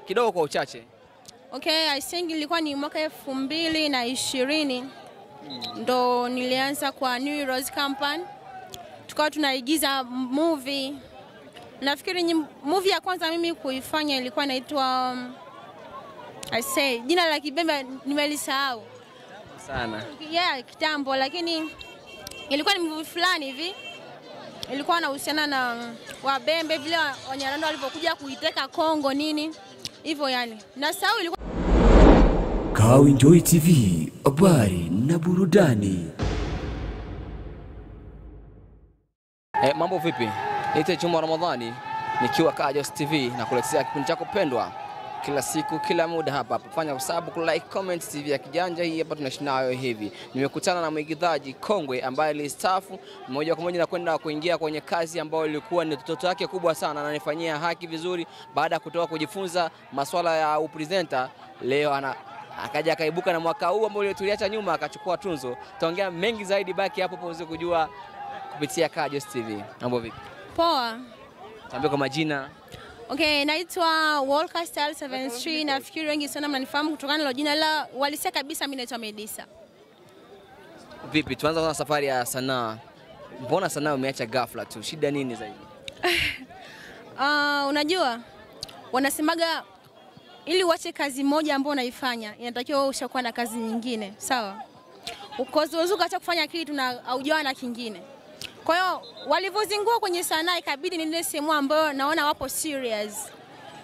Kidogo kwa uchache. Okay, I think ilikuwa ni mwaka 2020 ndo nilianza kwa New Rose Company. Tukawa tunaigiza movie. Nafikiri movie ya kwanza mimi kuifanya ilikuwa inaitwa I say jina la Kibembe nimelisahau sana. Yeah, kitambo, lakini ilikuwa ni movie fulani hivi. Ilikuwa inahusiana na Wabembe vile Wanyarwanda walipokuja kuiteka Kongo nini hivyo yani. Na sahau ilikuwa Kaw Enjoy TV, habari na burudani. Mambo vipi? Niite Juma Ramadhani nikiwa Kajos TV na kuletea kipindi chako pendwa kila siku kila muda hapa hapa. Fanya sub, like, comment. TV ya kijanja hii hapa tunaishi nayo hivi. Nimekutana na mwigizaji kongwe ambaye alistaafu moja kwa moja na kwenda kuingia kwenye kazi ambayo ilikuwa ni ndoto yake kubwa sana, na anifanyia haki vizuri baada ya kutoka kujifunza masuala ya upresenter. Leo ana akaja akaibuka na mwaka huu ambao tuliacha nyuma akachukua tunzo. Tutaongea mengi zaidi, baki hapo uweze kujua kupitia Kajos TV. Mambo vipi? Poa. Tuambie kwa majina. Okay, naitwa Walker Style 73. Nafikiri wengi sana mnanifahamu kutokana na jina la walisia kabisa, mimi naitwa Medisa. Vipi, tuanza kwa safari ya sanaa. Mbona sanaa umeacha ghafla tu? Shida nini zaidi? Unajua wanasemaga ili uache kazi moja ambayo unaifanya inatakiwa wewe ushakuwa na kazi nyingine, sawa? Ukozo ukaacha kufanya kitu na haujawa na kingine. Kwa hiyo walivozingua kwenye sanaa ikabidi niende sehemu ambayo naona wapo serious.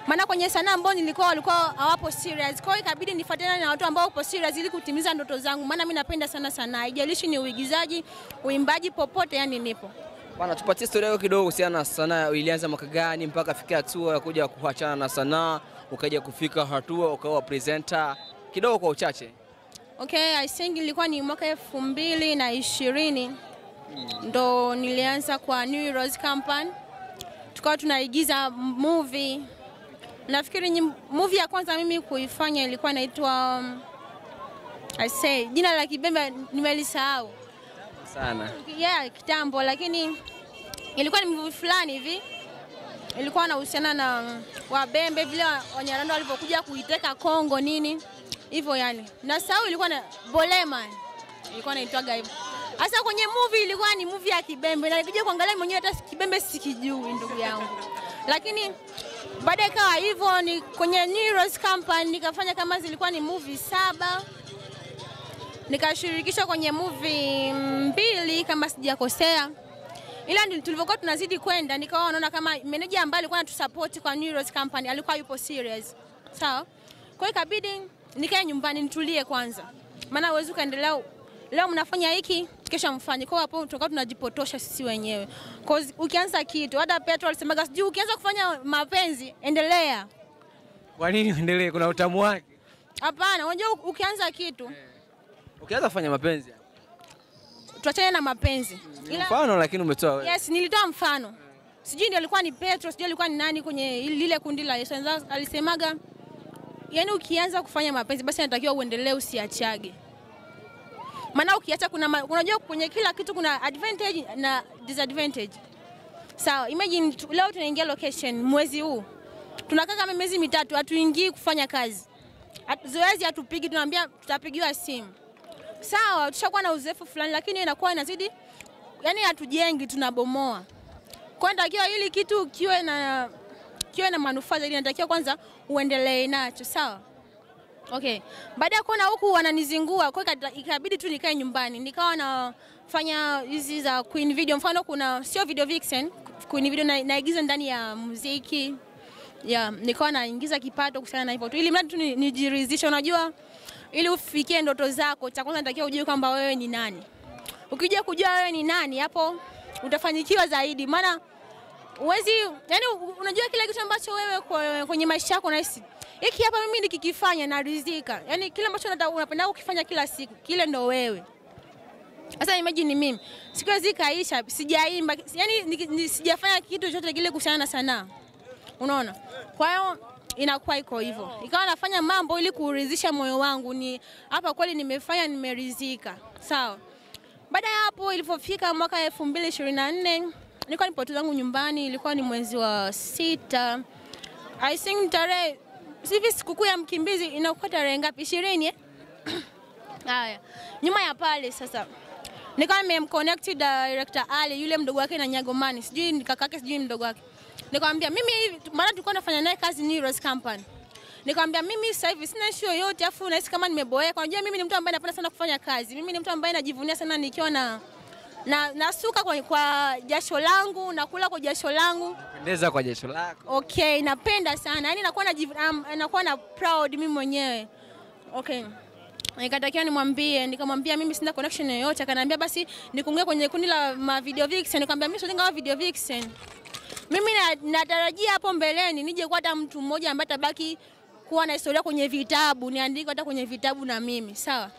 Maana kwenye sanaa ambayo nilikuwa walikuwa hawapo serious. Kwa hiyo ikabidi nifuatane na watu ambao wapo serious ili kutimiza ndoto zangu. Maana mimi napenda sana sanaa. Haijalishi ni uigizaji, uimbaji, popote yani nipo. Bwana, tupatie story yako kidogo kuhusiana na sanaa. Ilianza mwaka gani mpaka fikia hatua ya kuja kuachana na sanaa, ukaja kufika hatua ukawa presenter? Kidogo kwa uchache. Okay, I think ilikuwa ni mwaka 2020 ndo nilianza kwa New Rose Company. Tukawa tunaigiza movie. Nafikiri movie ya kwanza mimi kuifanya ilikuwa inaitwa I say jina la Kibembe nimelisahau sana. Yeah, kitambo, lakini ilikuwa ni movie fulani hivi. Ilikuwa inahusiana na Wabembe vile Wanyarwanda walipokuja kuiteka Kongo nini hivyo yani. Na sahau ilikuwa na Bolema. Ilikuwa inaitwaga hivyo. Sasa kwenye movie ilikuwa ni movie ya Kibembe na nikija kuangalia mwenyewe hata Kibembe sikijui ndugu yangu. Lakini baadaye ikawa hivyo, ni kwenye New Rose Company nikafanya kama zilikuwa ni movie 7. Nikashirikishwa kwenye movie 2 kama sijakosea. Ila tulivyokuwa tunazidi kwenda nikawa naona kama manager ambaye alikuwa anatusupport kwa New Rose Company alikuwa yupo serious. Sawa? Kwa hiyo ikabidi nikae nyumbani nitulie kwanza. Maana huwezi kaendelea leo mnafanya hiki kesho mfanye. Kwa hapo tutakuwa tunajipotosha sisi wenyewe. Cause ukianza kitu, hata Petro alisemaga sijui ukianza kufanya mapenzi endelea. Kwa nini endelee? Kuna utamu wake. Hapana, unajua ukianza kitu. Ukianza kufanya mapenzi tuachane na mapenzi. Ila, mfano lakini umetoa wewe. Yes, nilitoa mfano. Sijui ndio alikuwa ni Petro, sijui alikuwa ni nani kwenye lile kundi la Yesu. Alisemaga yani ukianza kufanya mapenzi basi inatakiwa uendelee, usiachage. Maana ukiacha kuna unajua kwenye kila kitu kuna advantage na disadvantage. Sawa, imagine leo tunaingia location mwezi huu. Tunakaa kama miezi mitatu hatuingii kufanya kazi. Zoezi hatupigi, tunaambia tutapigiwa simu. Sawa, tushakuwa na uzoefu fulani lakini inakuwa inazidi yani hatujengi, tunabomoa. Kwa hiyo inatakiwa ili kitu kiwe na manufaa zaidi inatakiwa kwanza uendelee nacho, sawa? Okay. Baada ya kuona huku wananizingua, kwa ikabidi tu nikae nyumbani. Nikawa nafanya hizi za Queen Video. Mfano kuna sio Video Vixen, Queen Video naigiza ndani ya muziki. Yeah, nikawa naingiza kipato kuhusiana na hivyo tu. Ili mradi tu nijiridhishe. Unajua ili ufikie ndoto zako, cha kwanza inatakiwa ujue kwamba wewe ni nani. Ukija kujua wewe ni nani, hapo utafanyikiwa zaidi. Maana uwezi, yani unajua kila kitu ambacho wewe kwenye maisha yako unahisi hiki hapa mimi nikikifanya naridhika. Yaani kile ambacho unapenda kukifanya kila siku, kile ndo wewe. Sasa imagine mimi, siku zikaisha sijaimba, yani sijafanya kitu chochote kile kuhusiana na sanaa. Unaona? Kwa hiyo inakuwa iko hivyo. Ikawa nafanya mambo ili kuridhisha moyo wangu, ni hapa kweli nimefanya nimeridhika. Sawa. Baada ya hapo ilipofika mwaka 2024 nilikuwa nipo tu zangu nyumbani, ilikuwa ni mwezi wa 6. I think tarehe Hivi sikukuu ya mkimbizi inakuwa tarehe ngapi? 20 eh? Haya. Nyuma ya pale sasa nikawa nimemconnect director Ali, yule mdogo wake na Nyagomani, sijui ni kakake sijui mdogo wake. Nikamwambia mimi hivi, maana tulikuwa nafanya naye kazi New Rose Company. Nikamwambia mimi sasa hivi sina issue yoyote, afu nahisi kama nimeboeka. Unajua mimi ni mtu ambaye napenda sana kufanya kazi. Mimi ni mtu ambaye najivunia sana nikiwa na nasuka kwa jasho langu, nakula kwa jasho langu. Pendeza kwa jasho lako. Okay, napenda sana. Yaani nakuwa na proud mimi mwenyewe. Okay. Nikatakiwa nimwambie, nikamwambia mimi sina connection yoyote. Akaniambia basi nikuungie kwenye kundi la ma video vixen. Nikamwambia mimi sio video vixen. Mimi natarajia hapo mbeleni nije kuwa hata mtu mmoja ambaye atabaki kuwa na historia kwenye vitabu, niandike hata kwenye vitabu na mimi, sawa?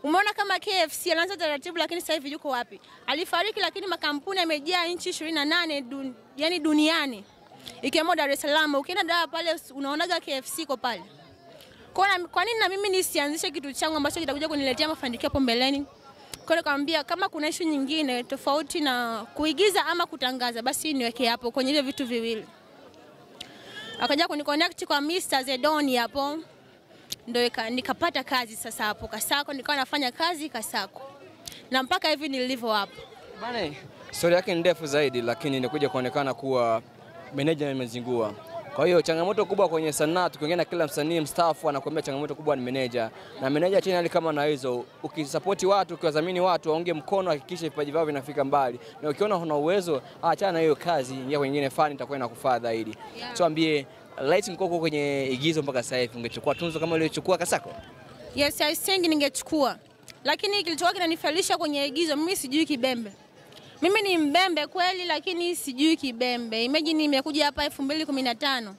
Umeona kama KFC alianza taratibu, lakini sasa hivi yuko wapi? Alifariki, lakini makampuni yamejaa nchi 28 yani duniani. Ikiwemo Dar es Salaam. Ukienda Dar pale unaonaga KFC iko pale. Kwa nini na mimi nisianzishe kitu changu ambacho kitakuja kuniletea mafanikio hapo mbeleni? Kwa hiyo nikamwambia kama kuna issue nyingine tofauti na kuigiza ama kutangaza basi niweke hapo kwenye hivyo vitu viwili. Akaja kuniconnect kwa Mr. Zedoni hapo. Ndio nikapata kazi sasa hapo Kasako, nikawa nafanya kazi Kasako. Na mpaka hivi nilivyo hapo. Bana, story yake ni ndefu zaidi, lakini inakuja kuonekana kuwa manager amezingua. Kwa hiyo changamoto kubwa kwenye sanaa, tukiongea na kila msanii mstaafu anakuambia changamoto kubwa ni manager. Na manager tena hali kama na hizo, ukisupport watu, ukiwadhamini watu waunge mkono, hakikisha vipaji vyao vinafika mbali. Na ukiona huna uwezo, achana na hiyo kazi, ingia kwenye nyingine fani itakuwa inakufaa zaidi. Yeah. Tuambie, Light Mkoko kwenye igizo mpaka sasa hivi ungechukua tunzo kama uliochukua Kasako? Yes, I think ningechukua. Lakini kilichokuwa kinanifelisha kwenye igizo, mimi sijui Kibembe. Mimi ni mbembe kweli, lakini sijui Kibembe. Imagine nimekuja hapa 2015.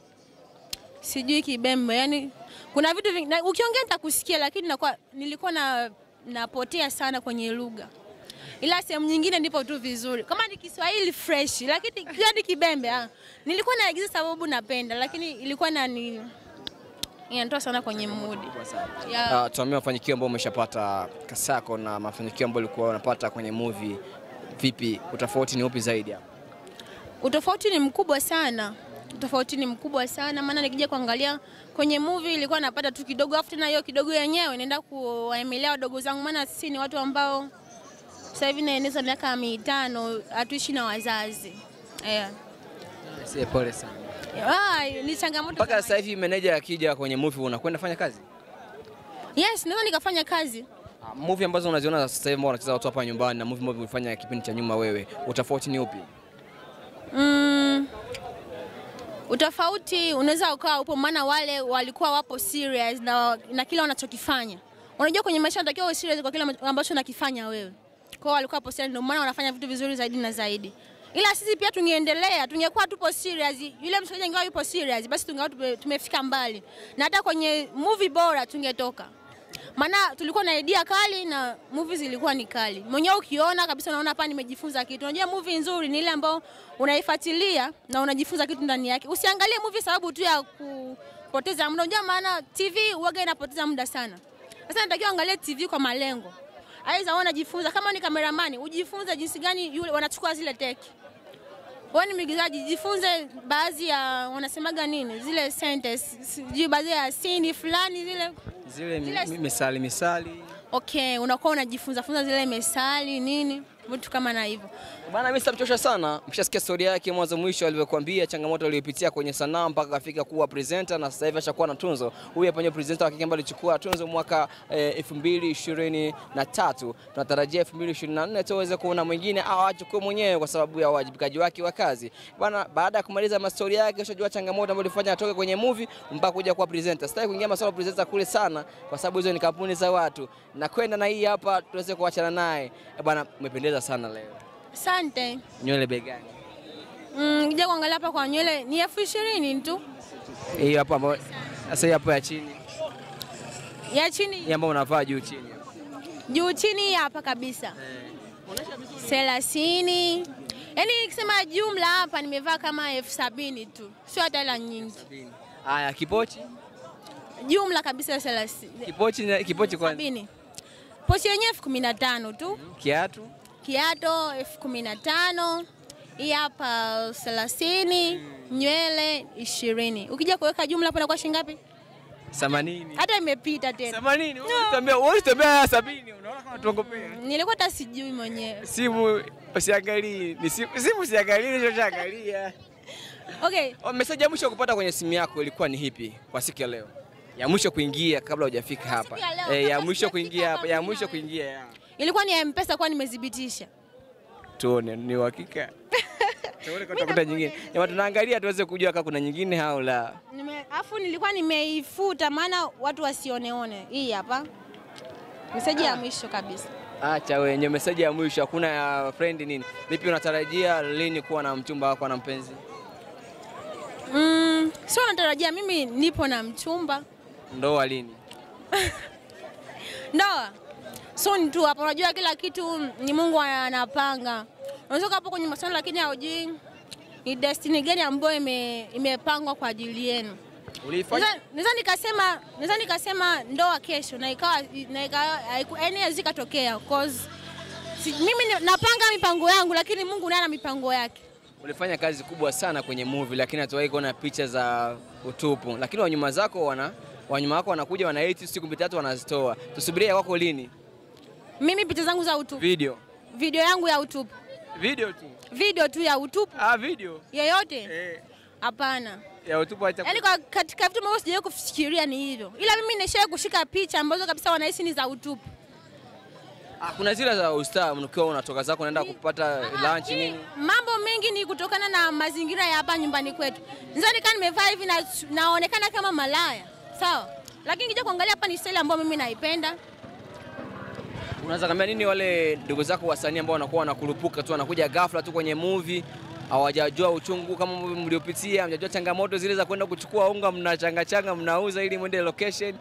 Sijui Kibembe. Yaani kuna vitu vingi ukiongea nitakusikia, lakini nilikuwa napotea sana kwenye lugha. Ila sehemu nyingine ndipo tu vizuri. Kama ni Kiswahili fresh, lakini ni Kibembe. Nilikuwa naigiza sababu napenda, lakini ilikuwa inanitoa sana kwenye mood. Yeah. Tuambie mafanikio ambayo umeshapata Kasako na mafanikio ambayo ulikuwa unapata kwenye movie. Vipi, utofauti ni upi zaidi hapo? Utofauti ni mkubwa sana. Utofauti ni mkubwa sana, maana nikija kuangalia kwenye movie ilikuwa napata tu kidogo, afu tena hiyo kidogo yenyewe naenda kuwaemelea wadogo zangu, maana sisi ni watu ambao sasa hivi naeneza miaka 5 hatuishi na wazazi. Yeah. Si pole sana. Ni changamoto. Mpaka sasa hivi manager akija kwenye movie unakwenda fanya kazi? Yes, naweza nikafanya kazi. Movie ambazo unaziona sasa hivi wanacheza watu hapa nyumbani na movie ambazo ulifanya kipindi cha nyuma wewe, utofauti ni upi? Utofauti unaweza ukawa upo, maana wale walikuwa wapo serious na kile wanachokifanya. Unajua kwenye maisha unatakiwa uwe serious kwa kile ambacho unakifanya wewe. Kwa walikuwa wapo serious, ndio maana wanafanya vitu vizuri zaidi na zaidi. Ila sisi pia tungeendelea, tungekuwa tupo serious, yule mshikaji angekuwa yupo serious, basi tungekuwa tumefika mbali. Na hata kwenye movie bora tungetoka. Maana tulikuwa na idea kali na movies zilikuwa ni kali. Mwenyewe ukiona kabisa unaona hapa nimejifunza kitu. Unajua movie nzuri ni ile ambayo unaifuatilia na unajifunza kitu ndani yake. Usiangalie movie sababu tu ya kupoteza muda. Unajua maana TV huaga inapoteza muda sana. Sasa natakiwa angalie TV kwa malengo. Aidha wewe unajifunza, kama ni cameraman ujifunze jinsi gani yule wanachukua zile take. Wewe ni mwigizaji, jifunze baadhi ya wanasemaga nini zile sentence, sijui baadhi ya scene fulani zile misali. Okay, unakuwa unajifunza funza zile misali nini vitu kama na hivyo. Bana, mimi sitamchosha sana. Mshasikia story yake mwanzo mwisho alivyokuambia changamoto aliyopitia kwenye sanaa mpaka akafika kuwa presenter na sasa hivi ashakuwa na tunzo. Huyu hapa ndio presenter wa kike ambaye alichukua tunzo mwaka 2023. Tunatarajia 2024 tuweze kuona mwingine au achukue mwenyewe kwa sababu ya uwajibikaji wake wa kazi. Bana, baada ya kumaliza mastori yake ushajua changamoto ambayo alifanya atoke kwenye movie mpaka kuja kuwa presenter. Sitaki kuingia masuala ya presenter kule sana kwa sababu hizo ni kampuni za watu. Na kwenda na hii hapa tuweze kuachana naye. Bana, umependeza sana leo. Asante. Nywele bei gani? Nija kuangalia hapa kwa nywele ni 20,000 tu. Hiyo hapo ambayo sasa hiyo hapo ya chini. Ya chini. Hii ambayo unavaa juu chini. Juu chini hapa kabisa. 30. Yaani nikisema jumla hapa nimevaa kama 70,000 tu. Sio hata hela nyingi. Haya, kipochi? Jumla kabisa 30. Kipochi kipochi kwanza. 70. Pochi yenyewe 15,000 tu. Kiatu? Kiato 15,000, hii hapa 30, nywele 20. Ukija kuweka jumla hapo inakuwa shilingi ngapi? 80. Hata imepita tena. 80. Wewe unatembea 70, unaona kama tuongopea. Nilikuwa hata sijui mwenyewe. Simu usiangalie, ni simu usiangalie, nilichoangalia. Okay. Message ya mwisho kupata kwenye simu yako ilikuwa ni ipi kwa siku ya leo? Ya mwisho kuingia kabla hujafika hapa. Ya mwisho kuingia hapa, ya mwisho kuingia. Ilikuwa ni M-Pesa kwa nimedhibitisha. Tuone ni uhakika. Tuone kama tutakuta nyingine. Jamaa tunaangalia tuweze kujua kama kuna nyingine au la. Afu nilikuwa nimeifuta maana watu wasioneone. Hii hapa. Message ya mwisho kabisa. Acha wenye message ya mwisho, hakuna ya friend nini. Vipi unatarajia lini kuwa na mchumba wako na mpenzi? Sio natarajia, mimi nipo na mchumba. Ndoa lini? Ndoa soon tu hapo. Unajua kila kitu ni Mungu anapanga. Unaweza hapo kwenye masomo lakini haujui ni destiny gani ambayo imepangwa kwa ajili yenu. Ulifanya? Naweza nikasema ndoa kesho na ikawa yani zikatokea, cause mimi napanga mipango yangu lakini Mungu naye ana mipango yake. Ulifanya kazi kubwa sana kwenye movie lakini hatuwahi kuona picha za utupu. Lakini wanyuma zako wanyuma wako wanakuja wanaedit siku 3 wanazitoa. Tusubirie kwako lini? Mimi picha zangu za utupu. Video. Video yangu ya utupu. Video tu. Video tu ya utupu. Ah, video. Yeyote? Hapana. Ya utupu hata. Yaani kwa katika vitu ambavyo sijawahi kufikiria ni hivyo. Ila mimi nishawahi kushika picha ambazo kabisa wanahisi ni za utupu. Kuna zile za ustaa mkiwa unatoka zako unaenda kupata lunch nini? Mambo mengi ni kutokana na mazingira ya hapa nyumbani kwetu. Nizani kama nimevaa hivi na naonekana kama malaya. Sawa? Lakini nikija kuangalia hapa ni style ambayo mimi naipenda. Unaweza kambia nini wale ndugu zako wasanii ambao wanakuwa wanakurupuka tu, wanakuja ghafla tu kwenye movie, hawajajua uchungu kama mliopitia, hamjajua changamoto zile za kwenda kuchukua unga, mnachanga changa mnauza ili muende location,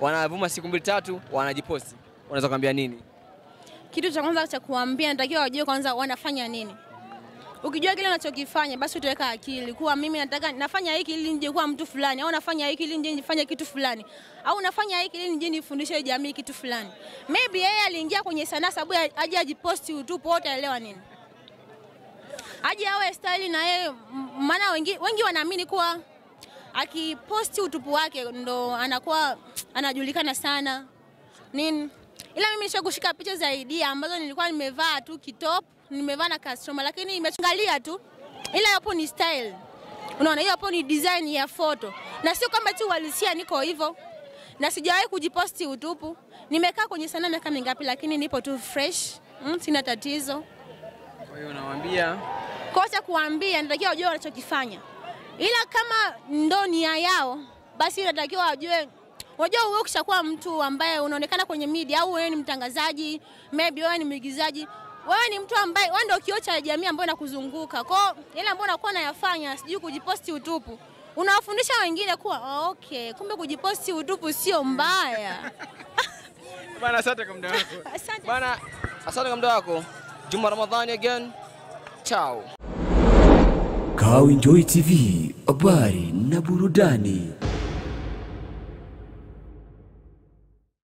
wanavuma siku 2 3 wanajiposti. Unaweza kambia nini? Kitu cha kwanza cha kuambia, natakiwa wajue kwanza wanafanya nini. Ukijua kile unachokifanya basi utaweka akili kuwa mimi nataka nafanya hiki ili nije kuwa mtu fulani, au nafanya hiki ili nije nifanye kitu fulani, au nafanya hiki ili nije nifundishe jamii kitu fulani. Maybe yeye aliingia kwenye sanaa sababu aje ajiposti utupu, utaelewa nini? Aje awe style na yeye, maana wengi wanaamini kuwa akiposti utupu wake ndo anakuwa anajulikana sana nini. Ila mimi nishakushika picha zaidi ambazo nilikuwa nimevaa tu kitop, nimevaa na customer, lakini imechangalia tu. Ila hapo ni style. Unaona, hiyo hapo ni design ya photo. Na sio kama tu uhalisia niko hivyo. Na sijawahi kujiposti utupu. Nimekaa kwenye sanaa miaka mingapi lakini nipo tu fresh. Sina tatizo. Kwa hiyo unawaambia? Kosa kuambia, natakiwa wajue wanachokifanya. Ila kama ndo nia yao, basi natakiwa wajue. Unajua wewe ukishakuwa mtu ambaye unaonekana kwenye media, au wewe ni mtangazaji, maybe wewe ni mwigizaji, wewe ni mtu ambaye wewe ndio kioo cha jamii ambayo inakuzunguka. Kwa hiyo ile ambayo unakuwa unayafanya, sijui kujiposti utupu, unawafundisha wengine kuwa okay, kumbe kujiposti utupu sio mbaya. Bana, asante kwa muda wako. Asante. Bana, asante kwa muda wako. Juma Ramadhani again. Ciao. Kaw Enjoy TV, habari na burudani.